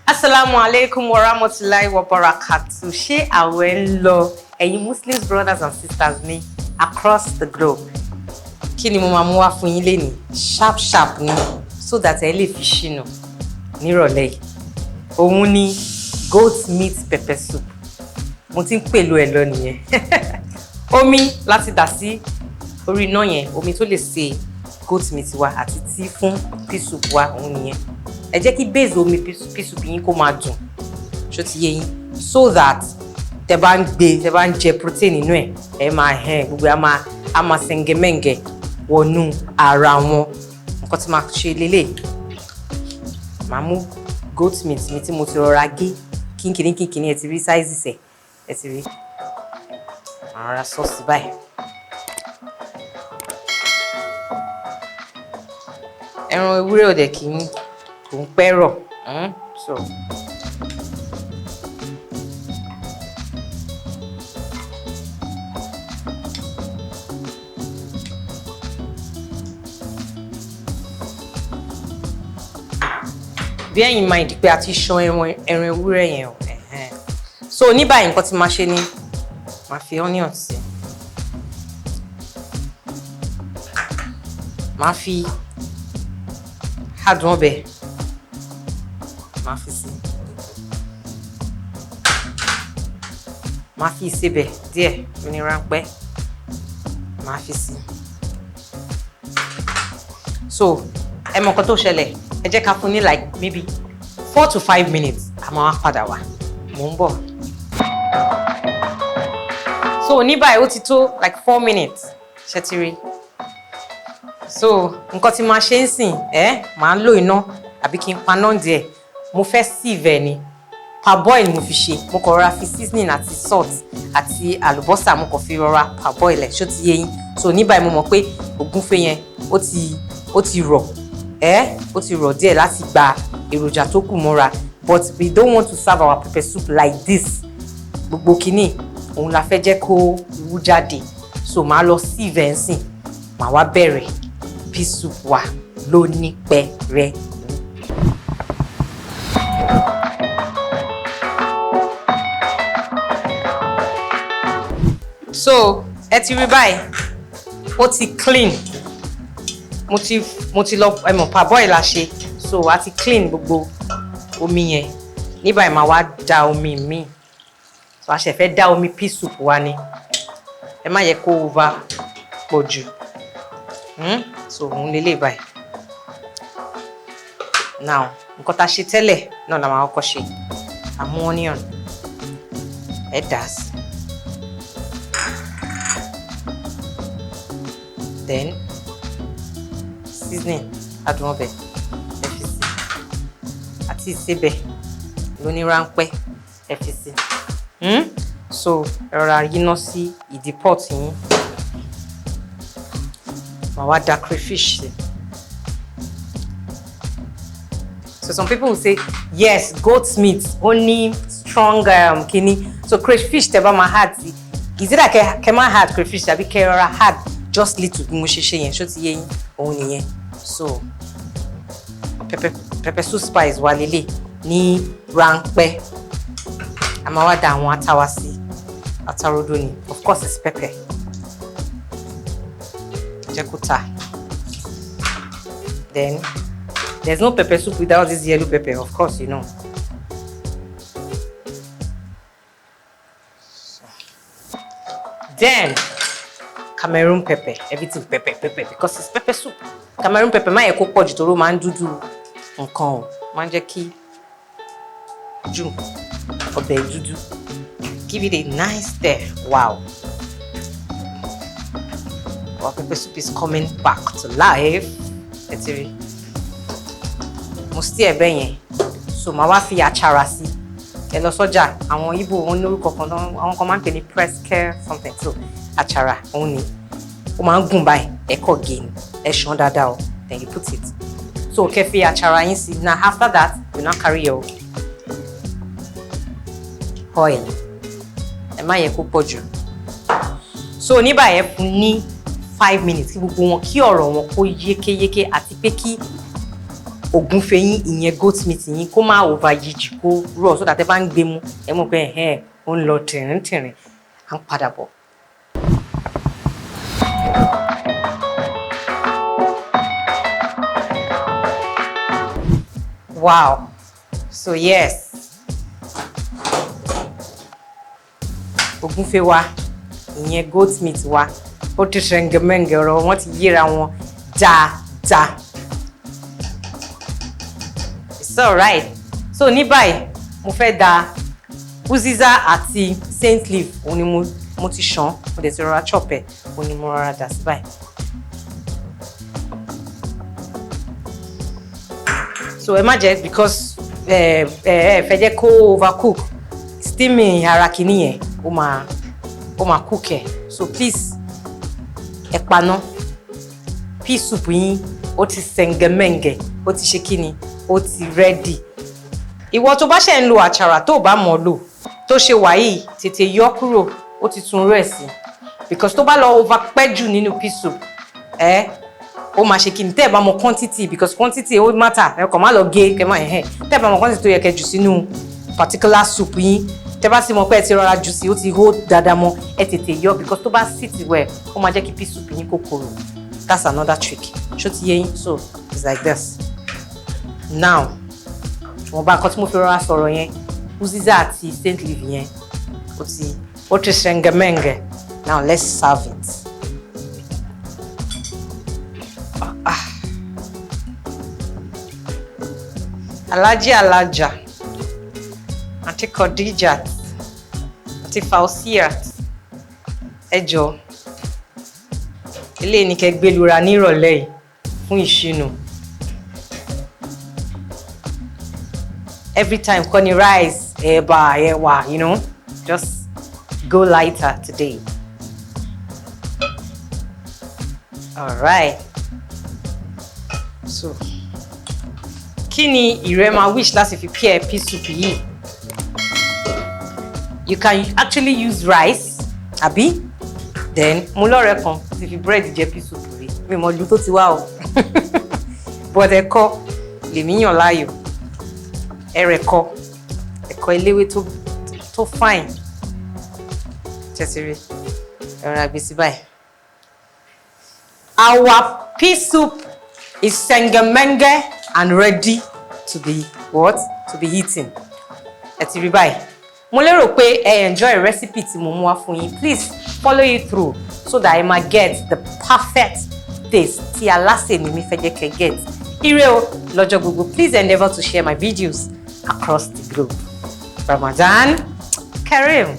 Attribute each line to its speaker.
Speaker 1: Asalaamu alaikum wa rahmatulahi wa barakatu. Ṣé àwẹ̀ ń lọ, ẹ̀yin Muslims brothers and sisters mi across the globe? Kí ni mo máa mú wá fún yín lénìí? Sharp sharp ni, so that ẹ lè fi ṣìnà nírọ̀lẹ́ yìí. Òun ni goat meat pepper soup. Mo ti ń pèlò ẹ̀ lọ nìyẹn. Omi láti dà sí orí iná yẹn, omi tó lè ṣe goat meat wa àti tí fún pea soup wa, òun nìyẹn. Ẹ jẹ́ kí base omi pea soup yín kó máa dùn, ṣó ti yé yín? So that tẹ bá ń gbé, tẹ bá ń jẹ protein inú ẹ, ẹ máa hẹn gbogbo ẹ, á máa sẹngẹmẹǹgẹ wọnú ara wọn. Nǹkan tí máa ṣe lélẹ̀, màá mú goat meat mi tí mo ti rọra gé kínkínní kínkínní. Ẹ ti rí size ẹ, ẹ ti rí. Màá rọra sọ́ọ̀sì báyìí. Ẹran ewúrẹ́ ò dẹ̀ kí ń kò ń pẹ́ rọ̀, so. Bear in mind pé a ti ṣan ẹran ewúrẹ́ yẹn o. So ní báyìí, nǹkan tí máa ṣe ni màá fi onion sí, màá fi adùn ọbẹ̀, màá fi sí, màá fi ìsebẹ̀ díẹ̀ ní ráńpẹ́, màá fi sí. So ẹ mọ nǹkan tó ṣẹlẹ̀, ẹ jẹ́ ká fún ní like maybe 4 to 5 minutes, a máa wá padà wá. Mò ń bọ̀. So ní báyìí, ó ti tó like 4 minutes, ṣe ti rí? So nǹkan tí máa ṣe ń sìn ẹ, màá lo iná àbí kí n paná díẹ̀. Mo fẹ́ sieve ẹ ni. Parboil mo fi ṣe. Mo kàn rọra fi seasoning àti salt àti àlùbọ́sà, mo kàn fi rọra parboil ẹ̀, ṣó ti yé yín? So ní báyìí, mo mọ̀ pé ògúnfe yẹn ó ti rọ̀ ẹ́, ó ti rọ̀ díẹ̀ láti gba èròjà tó kù mọ́ra. But we don't want to serve our pepper soup like this. Gbogbo kínní òun la fẹ́ jẹ́ kó wú jáde. So màá lọ sieve ẹ̀ ń sìn, màá wá bẹ̀rẹ̀ pea soup wa lóní pẹrẹwu. So ẹ ti rí báyìí, ó ti clean. Mo ti lọ, ẹ mọ̀, parboil la ṣe, so a ti clean gbogbo omi yẹn. Ní báyìí, màá wá da omi míì. So a ṣe fẹ́ dá omi pea soup wa ni. Ẹ má yẹ kó over pọ̀ jù. So òun lélẹ̀ báyìí. Now, nǹkan tá a ṣe tẹ́lẹ̀ náà la máa kọ́kọ́ ṣe. Àmú onion, ẹ dà sí, then seasoning, adùn ọbẹ̀, ẹ fi sí, àti ìsebẹ̀ lóní ráńpẹ́, ẹ fi sí. So ẹ rọra yíná sí ìdí pot yín. Màá wá da crayfish sí. So some people will say, yes, goat meat ó ní strong kini. So crayfish tẹ́ bá máa add sí, is it that kẹ máa add crayfish tàbí kẹ rọra add just little bí mo ṣe ṣe yẹn, ṣó ti yé yín? Òun nìyẹn. So pepper soup spice wà lélẹ̀ ní ráńpẹ́. A máa wá da àwọn ata wa sí. Ata rodo ni, of course it's pepper. Jẹ́ kó ta. Then there's no pepper soup without this yellow pepper, of course. So, then Cameroon pepper, everything pepper pepper, because it's pepper soup. Cameroon pepper, má yẹ kó pọ̀ jù torí ó máa ń dúdú nǹkan o, máa ń jẹ́ kí ojú ọbẹ̀ dúdú. Give it a nice stir. Wow, our pepper soup is coming back to life. Ẹ ti rí, mo sí ẹ bẹ́ẹ̀ yẹn. So màá wá fi àchàrà sí. Ẹ lọ sọ́jà, àwọn Ìgbò wọn ní orúkọ kan, àwọn kan máa ń pè ní press care something. So àchàrà òun ni ó máa ń gùn báyìí. Ẹ kọ̀ gé ni, ẹ ṣàn dáadáa o, then you put it. So kẹ́ fi àchàrà yín sí. Now after that, you now carry your oil. Ẹ má yẹ kó pọ̀ jù. So ní báyìí, ẹ fún ní 5 minutes kí gbogbo wọn, kí ọ̀rọ̀ wọn kó yékéyéké, àti pé kí Ògúnfe yín, ìyẹn goat meat yín, kó má over yí jù, kó rọ̀, so that ẹ bá ń gbé mú, ẹ mọ̀ pé ẹ̀hẹ́n, ó ń lọ tìrìntìrìn. À ń padà bọ̀. Wow, so yes, ògúnfe wa, ìyẹn goat meat wa, ó ti ṣẹ̀ǹgẹ̀mẹ̀ǹgẹ̀, ọ̀rọ̀ wọn ti yéra wọn dáadáa. It's alright. So ní báyìí, mo fẹ́ da uziza àti scent leaf. Òun ni mo ti ṣàn, mo dẹ̀ ti rọra chop ẹ̀, òun ni mo rọra dà sí báyìí. So ẹ má jẹ́, because ẹ fẹ́ jẹ́ kó overcook, steaming ara kìíní yẹn, ó máa cook ẹ̀. So please, ẹ paná. Pea soup yín, ó ti sẹ̀ǹgẹ̀mẹ̀ǹgẹ̀, ó ti ṣe kíni, ó ti ready. Ìwọ tó bá ṣe ń lo àchàrà, tó bá mọ̀ lò tó ṣe wà yìí, tètè yọ kúrò, ó ti tún rẹ̀ sí, because tó bá lọ over pẹ́ jù nínú pea soup ẹ, ó máa ṣe kíni. Tẹ́ ẹ bá mọ quantity, because quantity ó matter, ẹ kàn má lọ gé kẹ má ẹ̀hẹ́n. Tẹ́ ẹ bá mọ quantity tó yẹ kẹ́ jù sínú particular soup yín, tẹ́ bá sì mọ̀ pé ẹ ti rọra jù sí, ó ti hó dáadáa mọ́, ẹ tètè yọ, because tó bá sit well, ó máa jẹ́ kí pea soup yín kó korò. That's another trick. Ṣó ti yé yín? So it's like this now. Wọ́n bá nǹkan tí mo fi rọra sọ̀rọ̀ yẹn, uziza àti scent leaf yẹn, ó ti ṣẹ̀ǹgẹ̀mẹ̀ǹgẹ̀. Now let's serve it. Ah. Alhaji, Alhaja, Aunty Khadijat, Aunty Fausiat, ẹ jọ̀ọ́, eléyìí ni kẹ́ gbé lura nírọ̀lẹ́ yìí fún ìṣínú. Every time kọ́ ni rice, ẹ̀bà, ẹ̀wà, just go lighter today. All right. So kí ni ìrẹ́ máa wish láti fi pair pea soup yìí? You can actually use rice, àbí then mo lọ́rẹ̀ẹ́ kan ti fi bread jẹ pea soup rí. Mi mọ ìlú tó ti wá o, but ẹ̀kọ lèmi yàn láàyò. Ẹ̀rẹ̀kọ, ẹ̀kọ eléwé tó fine tẹ̀sírí ẹ̀rọ àgbèsí báyìí. Our pea soup is sengemenge and ready to be what? To be eaten. Ẹ ti rí báyìí. Mo lérò pé ẹ enjoy recipe tí mo mú wá fún yín. Please follow it through so that ẹ máa get the perfect taste tí Alásè Nimi fẹ́ jẹ́ kẹ́ get. Ire o lọ́jọ́ gbogbo. Please endeavour to share my videos across the globe. Ramadan Kareem.